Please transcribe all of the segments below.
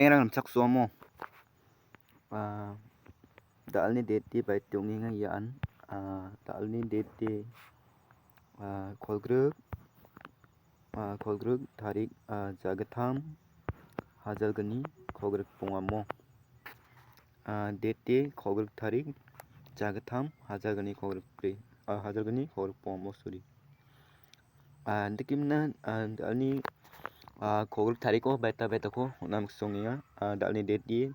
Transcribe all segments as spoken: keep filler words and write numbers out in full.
Engrang rimchaksoamo. Ah, da·alni date-de baite ong·enga ian. Ah, da·alni date-de, ah, kolgrik, ah, kolgrik tarik, ah, jagittam, hajalgni kolgrik bongamo. Ah, date-de kolgrik tarik, jagittam, hajalgni kolgrik bri, ah, hajalgni kolgrik bongamo, sorry. Ah, indakemna, ah, da·alni, ah, kolgrik tariko baita baitako on·na miksongenga. Ah, da·alni date-de,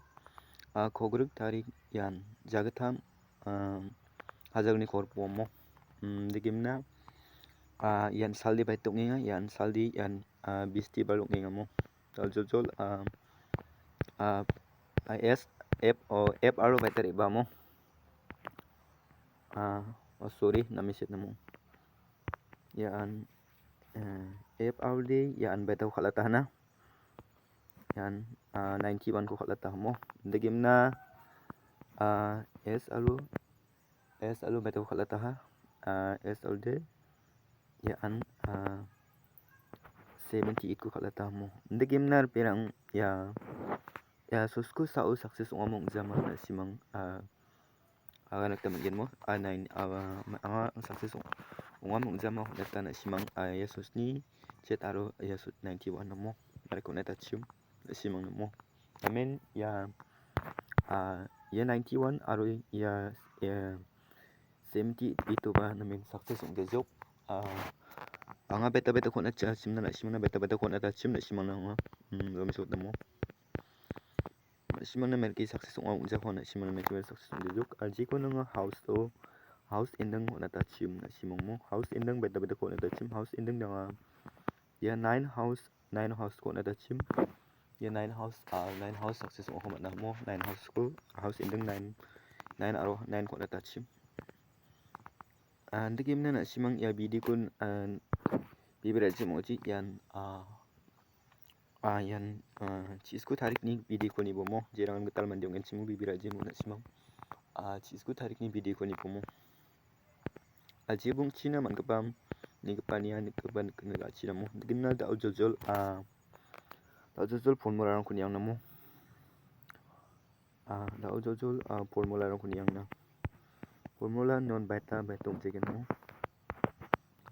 ah, kolgrik tarik ian jagittam, ah, hajalgni kolgrik bongamo. Hmm, indakemna, ah, ian saldi baita ong·enga, ian saldi, ian, ah, bistibar ong·engamo. Joljol, ah, ah, S F, oh, F R-o baita re·bamo. Ah, oh, sorry, name set namo. Ian, eh, F R-de ian baitako kal·atahana. Ian, ah, ninety-one-ko kal·atahamo. Indakemna, ah, S R-o, S R-o baitako kal·ataha. Ah, S R-de ian, ah, seventy-eight-ko kal·atahamo. Indakemna ripengrang ia, ia sosko sa·o success ong·amo ong·jama na·simang, ah, agana gita man·genmo. Ah, nine, ah, anga success ong-, ong·amo ong·jama on·eta na·simang, ah, ia sosni chet aro ia sos ninety-one namo. Mariko on·etachim na·simang namo. Namen ia, ah, ia ninety-one aro ia, ia seventy-eight-oba namen success ong·gejok. Ah, anga beta beta kona cha-, chimna na·simangna beta beta kona ta chim na·simangna anga, mm, romisot namo. Na·simangna merki success ong·a ong·jako na·simangna merki success ong·gejok. Ajiko nanga house-o, house ending on·a ta chim na·simangmo. House ending beta beta kona ta chim, house ending nanga. Ia nine house, nine house-ko on·a ta chim. Ia nine house, ah, nine house success ong·ako man·a mo. Nine house-ko, house ending nine, nine aro nine-ko on·a ta chim. Ah, indakemna na·simang ia video-ko, ah, bibir a·jim ong·ochi ian, ah, ah, ian, ah, chisku tarikni video-ko nibomo. Jerang gital mande ong·enchimo bibir a·jimo na·simang. Ah, chisku tarikni video-ko nibomo. Ajibongchina man·gipa, nigipa nia nikgipa nikgni ga·chiramo. Indakemna da·o joljol, ah, da·o joljol formula-rangko niangnamo. Ah, da·o joljol, ah, formula-rangko niangna. Formula non baita, baita ong·jekeno.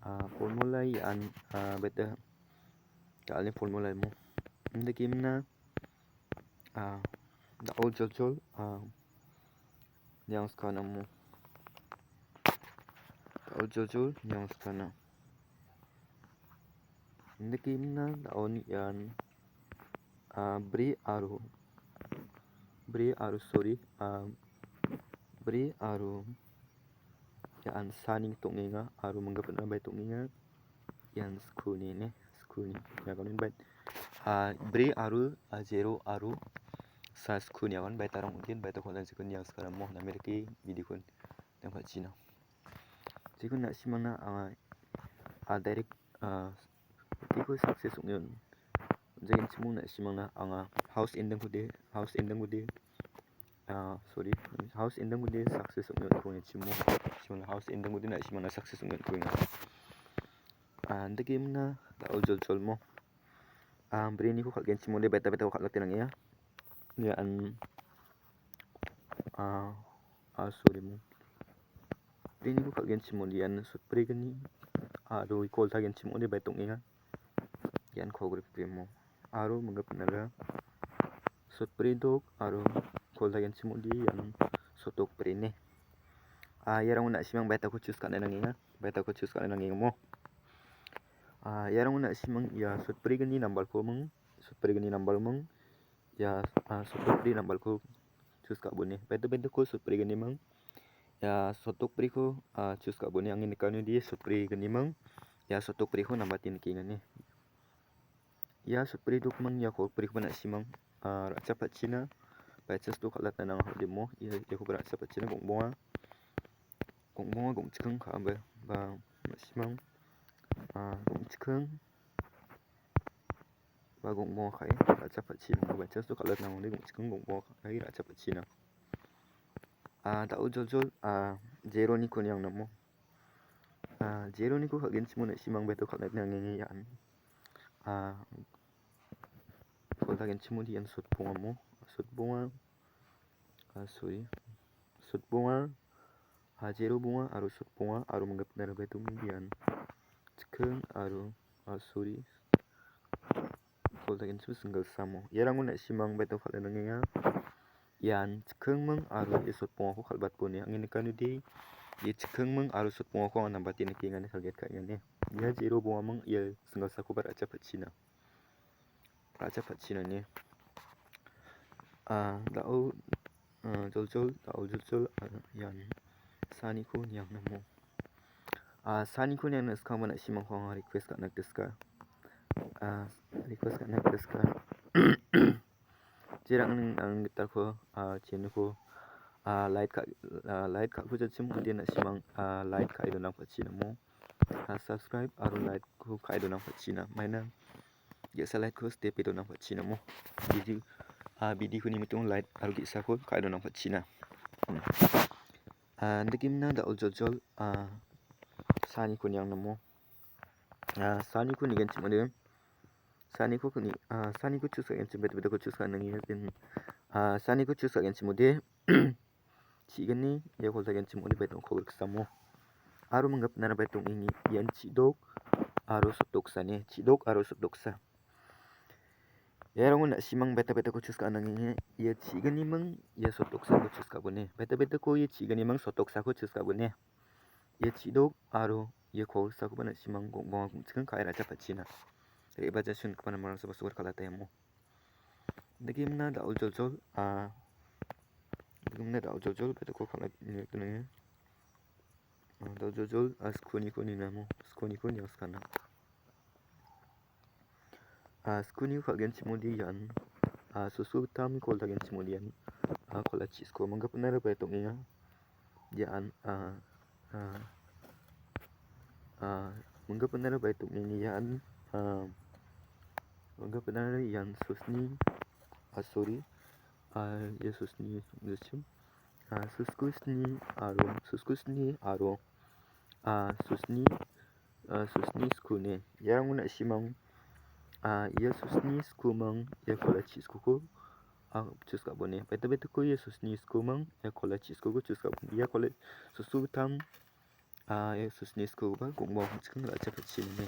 Ah, formula ian, ah, baita, da·alni formula imo. Indakemna, ah, da·o joljol, ah, niangskana mo. Da·o joljol niangskana. Indakemna da·oni ian, ah, bri aro, bri aro, sorry, ah, bri aro ian saning tong·enga aro minggipa bai tong·enga. Ian skulni ne, skulni. Iagon bai, ah, bri aro, ah, zero aro sa skulni agon bai tarong ongtin bai tokon jikon iang skaramo nameriki bidikon nang pachina. Jikon na·simangna anga, ah, direct, ah, bidiko success ong·e on-, jagenchimung na·simangna anga house ending-kode, house ending-kode, ah, sorry, house ending-kode success ong·e on·e chimo. Simangna house ending-kode na·simangna success ong·e on·e. Ah, indakemna da·o joljolmo. Ah, briniko kal·genchimode beta betako kal·ate nangenga. Ia an, ah, ah, sorry mo. Briniko kal·genchimode ian sotbrigni aro koltagenchimode bai tong·enga. Ian kolgrik brimo. Aro minggipa nala sotbri dok aro koltagenchimode ian sotdok brine. Ah, iarangko na·simang betako choose ka·na nangenga. Betako choose ka·na nangengamo. Ah, iarangko na·simang ia sotbrigni nambalko ming, sotbrigni nambal ming, ia, ah, sotbrigni nambalko choose ka·bone. Beta betako sotbrigniming, ia sotdokbriko, ah, choose ka·bone. Angni nikanode sotbrigniming, ia sotdokbriko nambate nikengane. Ia sotbri dokming, ia kolgrikrikoba na·simang, ah, ra·chapatchina, by chance-o kal·atna nanga hordimo, ia, iakoba ra·chapatchina gong·bonga. Gong·bonga gong·chiking ka·aba, ba, na·simang, ah, gong·chiking, ba gong·bonga ka·e ra·chapatchina, by chance-o kal·atna nangode gong·chiking gong·bonga ka·e ra·chapatchina. Ah, da·o joljol, ah, zero-niko niangnamo. Ah, zero-niko kal·genchimo na·simang beto kal·atna nangenge ian. Ah, Tagenchimode ian sotbongamo, sotbonga, ah, sorry, sotbonga, ah, jero bonga aro sotbonga aro minggipna ribaitongni ian chikking aro, ah, sorry, kol tagenchim singgilsamo. Iarangko na·simang baito kal·e nangenga. Ian chikkingming aro ia sotbongako kal·batbone. Angni nikanode, ia chikkingming aro sotbongako anga nambate nikengani target ka·engane. Ia jero bongaming ia singgilsakoba ra·chapatchina. Ra·chapatchina ne. Ah, da·o, ah, joljol, da·o joljol, ah, ian saniko niangnamo. Ah, saniko niangna skangba na·simangko anga request ka·na gita ska. Ah, request ka·na gita ska. Jerang ning ang gitarko, ah, channelko, ah, like ka-, ah, like ka·kujachim ong·ode na·simang, ah, like ka·e donangpatchinamo. Ah, subscribe aro like-ko ka·e donangpatchina. Maina ge·sa like-ko step-e donangpatchinamo. Video, ah, videoko nimittong like aro ge·sako ka·e donangpatchina. Hmm. Ah, indakemna da·o joljol, ah, saniko niangnamo. Ah, saniko nigenchimode. Saniko kni-, ah, saniko choose ka·genchim, bete beteko choose ka·nangenga. Ah, saniko choose ka·genchimode. Chi·gni ia kol tagenchimode baitongko riksamo. Aro minggipnara baitongenge ian chi·dok aro sotdoksane, chi·dok aro sotdoksa. Iarangko na·simang beta betako choose ka·nangenga. Ia chi·gniming ia sotdoksako choose ka·bone. Beta betako ia chi·gniming sotdoksako choose ka·bone. Ia chi·dok aro ia kolsakoba na·simang gongbonga gung·chikan ka·e ra·chapatchina. Re·baja chongipa namarangsoba sogor kal·ataiamo. Indakemna da·o joljol, ah, indakemna da·o joljol, betako kal·na nirikdonenga. Ah, da·o joljol, ah, skuniko ninamo, skuniko niangskana. Ah, skuniko kal·genchimode ian, ah, soso gittam kol tagenchimode ian, ah, kol a·chiko minggipnara baitongeng·a. Ian, ah, ah, ah, minggipnara baitongeng·a ian, ah, minggipnara ian sosni, ah, sorry, ah, ia sosni, ah, sosku sni aro, sosku sni aro, ah, sosni, ah, sosni skune. Iarangko na·simang, ah, ia sosni skumang ia kol a·chiko, ah, choose ka·bone. Bete beteko ia sosni skumang ia kol a·chiko choose ka·bone. Ia kol a·chi soso gittam, ah, ia sosni skuba gongbong chikan ra·chapatchina.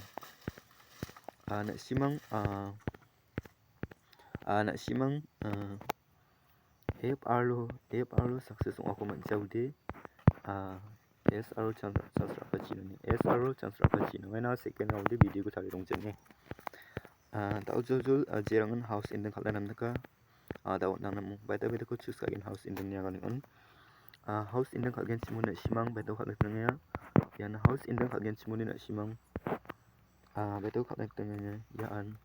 Ah, na·simang, ah, ah, na·simang, ah, F R-o, F R-o success ong·ako man·jaode, ah, S R-o chance, chance ra·pachina ne. S R-o chance ra·pachina. Maina second round-de videoko tarie dongjani. Ah, da·o joljol, ah, jerangan house ending kal·na namnika. Ah, da·o nang namo. Baita baitako choose ka·gen house ending niaga ning·on. Ah, house ending kal·genchimode na·simang baitako kal·na nangenga. Ian house ending kal·genchimode na·simang, ah, baitako kal·na nangenga. Ian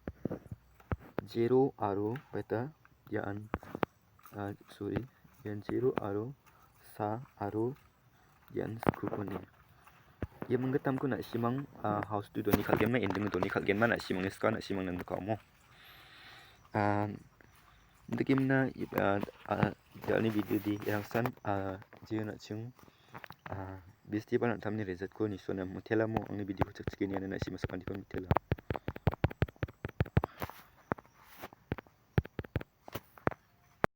zero aro baita ian, ah, sorry, ian zero aro sa aro ian skukoni. Ia minggittamko na·simang, ah, house-o doni kal·genma, ending-o doni kal·genma na·simangni ska na·simang nandikamo. Ah, indakemna, ah, ah, da·alni video-de iarangsan, ah, jeo na·ching, ah, bestiba na·tamni resultko nisona mitelamo angni videoko chakchikeniana na·sima sakantiko mitela.